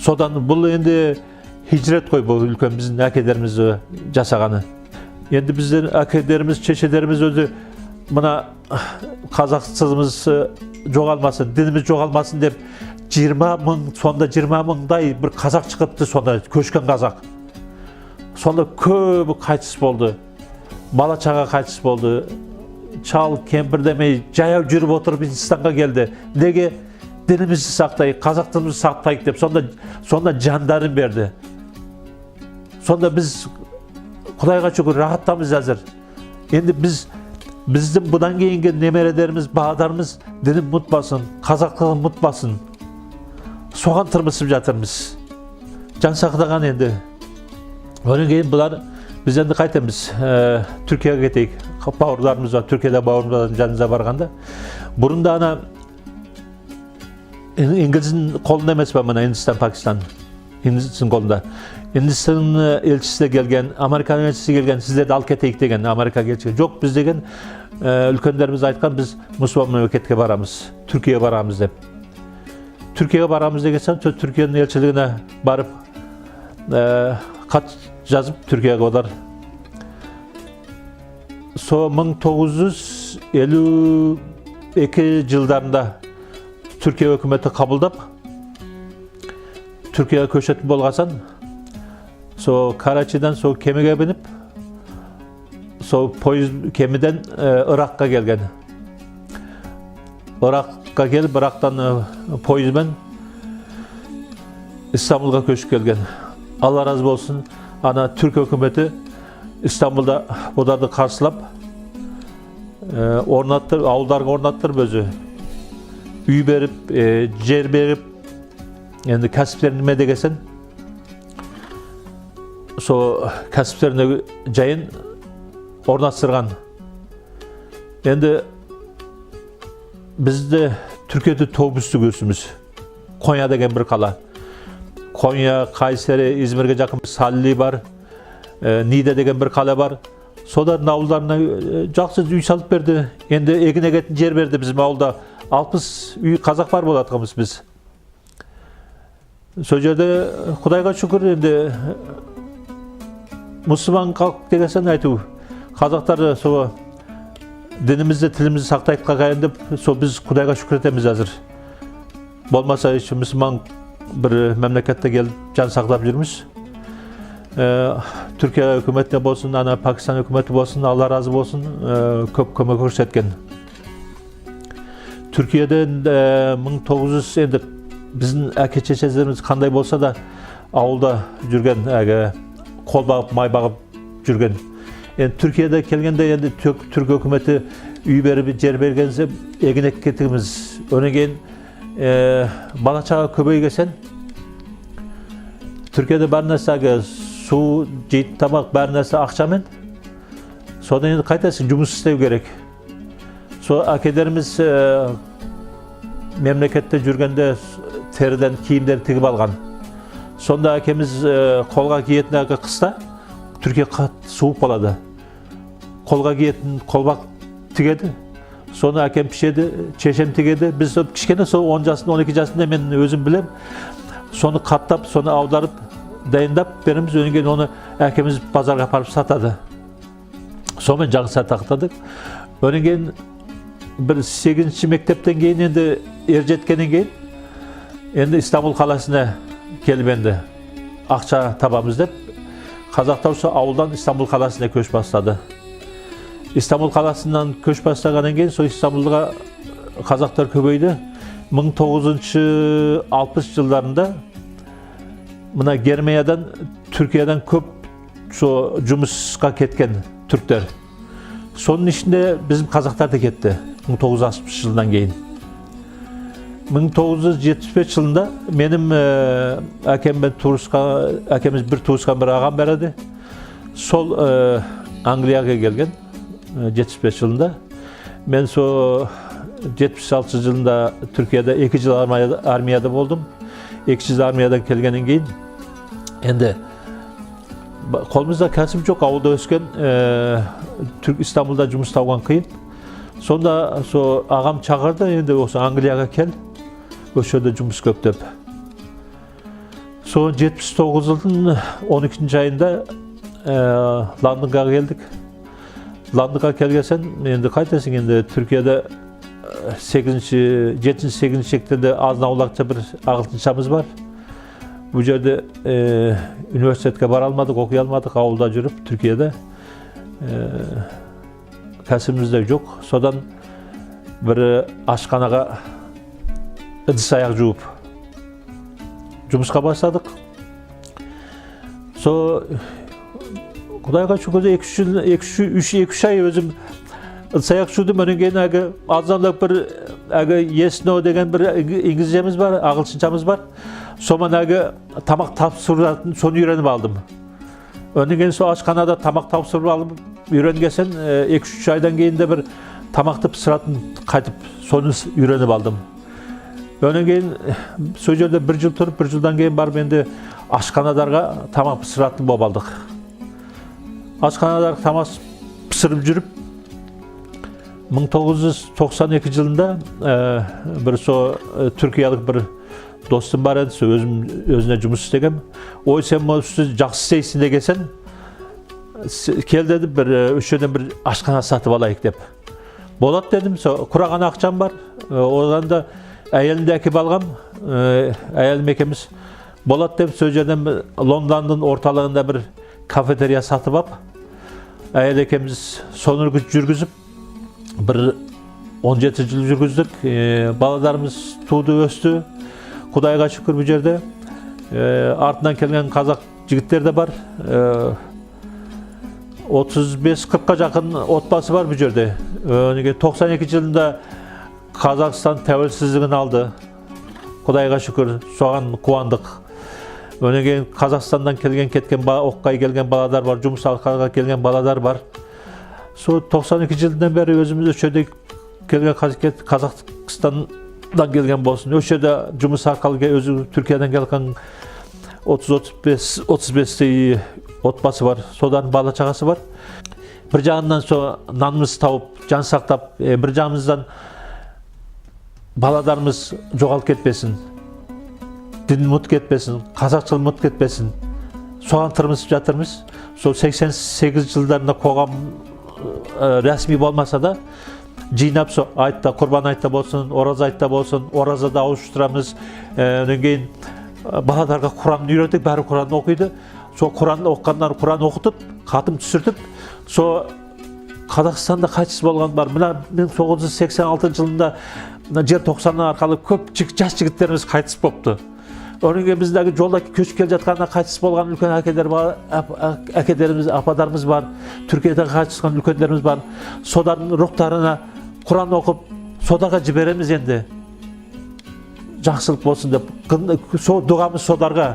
Содан бұл енді хижрет қой, бұл үлкен біздің әкелеріміз жасағаны. Енді біздің әкелеріміз, шешелеріміз өзі мына қазақшылығымыз жоғалмасын, дініміз жоғалмасын деп 20 мың, сонда 20 мыңдай бір қазақ шығыпты сонда, көшкен қазақ. Сонда көбі қайтыс болды, бала шаға қайтыс болды, шал кемпір демей, жаяу жүріп отырып Үндістанға келді. Неге? Дінімізді сақтайық, қазақтығымызды сақтайық деп сонда жандарын берді. Сонда біз, құдайға шүкір, рахаттамыз әзір. Енді біз, біздің бұдан кейінгі немерелеріміз, балаларымыз дінін ұмытпасын, қазақтығын ұмытпасын, соған тырмысып жатырмыз, жан сақтаған. Енді одан кейін бұлар, біз енді қайтеміз, Түркияға кетейік, бауырларымыз бар Түркияда, бауырларымыздың жанына барғанда, бұрында ана Инглиздің қолында емес па, мына Үндістан, Пакистан Үндістің қолында. Үндістан елшісі де келген, Американың елшісі келген, сіздерді алып кетейік деген. Америка елшісі жоқ, біз деген, үлкендеріміз айтқан, біз мұсылман мемлекетке барамыз, Түркияға барамыз деп. Түркияға барамыз деген соң, сол Түркияның елшілігіне барып, хат жазып, Түркияға олар со 1952 жылдарында Түркия өкіметі қабылдап, Түркияға көшетін болғасан, со Карачидан сол кемеге мініп, сол пойыз кемеден Иракқа келген. Иракқа келіп, Ирактан пойызбен Истанбулға көшіп келген. Алла разы болсын, ана түрк өкіметі Истанбулда оларды қарсылап, орнаттырып, ауылдарға орнаттырып, өзі үй беріп, жер беріп, енді кәсіптерін неме дегесін, сол кәсіптеріне жайын орналастырған. Енді бізді Түркияда туып өстік өзіміз. Коня деген бір қала. Коня, Кайсери, Измирге жақын Салли бар, Ниде деген бір қала бар. Солардың ауылдарына жақсы үй салып берді. Енді егін егетін жер берді. Біздің ауылда 60 үй қазақ бар болатқанбыз біз. Сол жерде, құдайға шүкір, енді мұсылман халық дегенсен айту, қазақтар сол дінімізді, тілімізді сақтайық қағайын деп, сол біз құдайға шүкір етеміз әзір. Болмаса еш мұсылман бір мемлекетте келіп жан сақтап жүрміз. Түркия үкіметіне болсын, ана Пакистан үкіметі болсын, Алла разы болсын, көп көмек көрсеткен. Түркиядан 1900, енді біздің әке шешелеріміз қандай болса да ауылда жүрген, әлгі қол бағып, май бағып жүрген. Енді Түркияда келгенде, енді түрк өкіметі үй беріп, жер бергенсе, егін еккетігіміз. Одан кейін бала шаға көбейгесен, Түркияда бар нәрсе, әлгі су, жейтін тамақ, бар нәрсе ақшамен. Содан енді қайтасың, жұмыс істеу керек. Сол әкелеріміз мемлекетте жүргенде теріден киімдер тігіп алған. Сонда әкеміз қолға киетін, әлгі қыста Түркия қатты суық болады, қолға киетін қолбақ тігеді. Соны әкем пішеді, шешем тігеді. Біз сол кішкене, сол 10 жасында, 12 жасында мен өзім білем, соны қаттап, соны аударып, дайындап береміз. Одан кейін оны әкеміз базарға апарып сатады. Сонымен жақсы сақтадық. Одан кейін бір сегізінші мектептен кейін, енді ер жеткеннен кейін, енді Истанбул қаласына келіп, енді ақша табамыз деп, қазақтар сол ауылдан Истанбул қаласына көш бастады. Истанбул қаласынан көш бастағаннан кейін, сол Истанбулға қазақтар көбейді. 1960 жылдарында мына Германиядан, Түркиядан көп сол жұмысқа кеткен түріктер. Соның ішінде біздің қазақтар да кетті 1960 жылдан кейін. 1975 жылында менің әкеммен туысқан, әкеміз бір туысқан бір ағам бар еді. Сол Англияға келген 75 жылында. Мен сол 76 жылында Түркияда 2 жыл армияда болдым. 2 жыл армиядан келгеннен кейін, енді қолымызда кәсіп жоқ, ауылда өскен, Түрк Истанбулда жұмыс тауған қиын. Сонда сол ағам шақырды, енді осы Англияға кел, осы жерде жұмыс көп деп. Сол 79 жылдың 12 айында Лондонға келдік. Лондонға келген, енді қайтесің, енді Түркияда 8-ші, 7-ші, 8-ші шектерде азын аулақша бір ағылшыншамыз бар. Бұл жерде университетке бара алмадық, оқи алмадық, ауылда жүріп Түркияда кәсібіміз де жоқ. Содан бір ашханаға ыдыс аяқ жуып жұмысқа бастадық. Со Құдайға шүкір, 2-3 жыл, 2-3 ай өзім ыдыс аяқ жудым. Одан кейін әлгі азандап бір әлгі yes, no деген бір инглизчеміз бар, ағылшыншамыз бар. Сонан әлгі тамақ тапсыратын, соны үйреніп алдым. Одан кейін сол ашханада тамақ тапсырып алып үйренгесін, 2-3 айдан кейін де бір тамақты пісіретін қайтып соны үйреніп алдым. Одан кейін сол жерде бір жыл тұрып, бір жылдан кейін барып енді ашханадарға тамақ пісіретін болып алдық. Ашханадарға тамақ пісіріп жүріп, 1992 жылында бір со түркиялық бір достым бар еді, сол өзім өзіне жұмыс істегем. Ой, сен осы жақсы істейсің дегесен, кел деді, бір үш жерден бір ашхана сатып алайық деп. Болады дедім, сол құраған ақшам бар. Одан да әйелімді әкеп алғам, әйелім екеуміз болады деп сол жерден бір Лондонның орталығында бір кафетерия сатып алып, әйел екеуміз соны жүргізіп, бір 17 жыл жүргіздік. Балаларымыз туды, өсті. Құдайға шүкір, бұл жерде. Артынан келген қазақ жігіттер де бар. 35-40-қа жақын отбасы бар бұл жерде. Неге 92 жылында Қазақстан тәуелсіздігін алды. Құдайға шүкір, соған қуандық. Одан кейін Қазақстаннан келген кеткен оққа келген балалар бар, жұмыс алқаға келген балалар бар. Сол 92 жылдан бері өзіміз осы жерде келген Қазақстаннан келген болсын, осы жерде жұмыс арқылы өзі Түркиядан келген 30-35 35-тей отбасы бар, содан бала шағасы бар. Бір жағынан сол нанымыз тауып, жан сақтап, бір жағымыздан балаларымыз жоғалып кетпесін, дін ұмытып кетпесін, қазақшыл ұмытып кетпесін, соған тырмысып жатырмыз. Сол 88 жылдарында қоғам рәсми болмаса да жинап, сол айтта, құрбан айтта болсын, ораза айтта болсын, оразада ауыстырамыз. Одан кейін балаларға Құран үйреттік, бәрі Құран оқиды. Сол Құран оқығандар Құран оқытып, хатым түсіртіп, сол Қазақстанда қайтыс болған бар. Мына 1986 жылында мына желтоқсаннан арқылы көп жас жігіттеріміз қайтыс болыпты. Одан кейін біздегі жолда көшіп келе жатқанда қайтыс болған үлкен әкелер бар, әкелеріміз, апаларымыз бар, Түркияда қайтыс болған үлкендеріміз бар. Содардың рухтарына Құран оқып, содарға жібереміз енді. Жақсылық болсын деп. Сол дұғамыз содарға.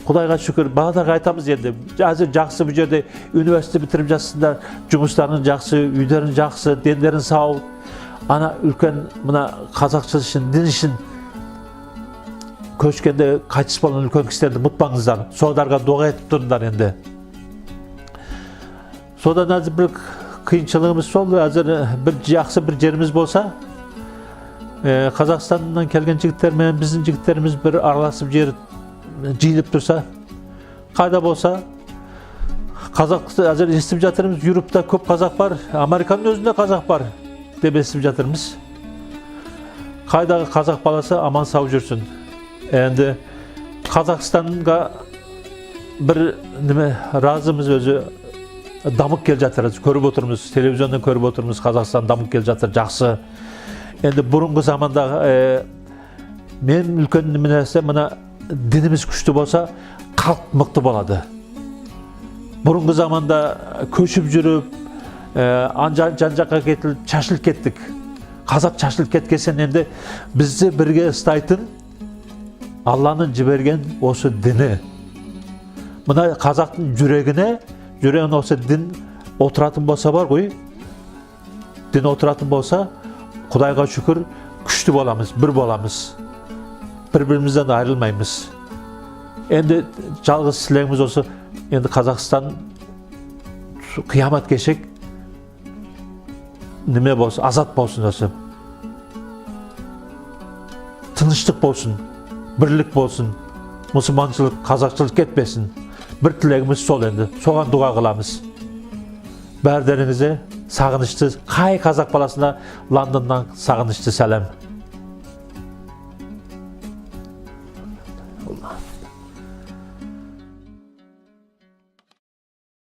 Құдайға шүкір, балаларға айтамыз енді. Қазір жақсы, бұл жерде университет бітіріп жатсыңдар, жұмыстарың жақсы, үйлерің жақсы, дендерің сау. Ана үлкен мына қазақша үшін, дін үшін көшкенде қайтыс болған үлкен кісілерді ұмытпаңыздар. Соларға дұға етіп тұрыңдар енді. Содан қазір бір қиыншылығымыз сол, қазір бір жақсы бір жеріміз болса, Қазақстаннан келген жігіттер мен біздің жігіттеріміз бір араласып жер жиылып тұрса, қайда болса, қазақ қазір естіп жатырмыз, Еуропада көп қазақ бар, Американың өзінде қазақ бар деп естіп жатырмыз. Қайдағы қазақ баласы аман сау жүрсін. Енді Қазақстанға бір неме разымыз, өзі дамып келе жатыр, көріп отырмыз, телевизионнан көріп отырмыз, Қазақстан дамып келе жатыр, жақсы. Енді бұрынғы заманда мен үлкен нәрсе, мына дініміз күшті болса, халық мықты болады. Бұрынғы заманда көшіп жүріп, жан жаққа кетіліп, шашылып кеттік. Қазақ шашылып кеткесен, енді бізді бірге ұстайтын Алланың жіберген осы діні. Мына қазақтың жүрегіне осы дін отыратын болса бар ғой, дін отыратын болса, Құдайға шүкір, күшті боламыз, бір боламыз. Бір-бірімізден айырылмаймыз. Енді жалғыз тілегіміз осы, енді Қазақстан қиямат кешек неме болсын, азат болсын осы. Тыныштық болсын, бірлік болсын. Мұсылманшылық, қазақшылық кетпесін. Бір тілегіміз сол енді, соған дұға қыламыз. Бәрдеріңізге сағынышты, қай қазақ баласына Лондоннан сағынышты сәлем.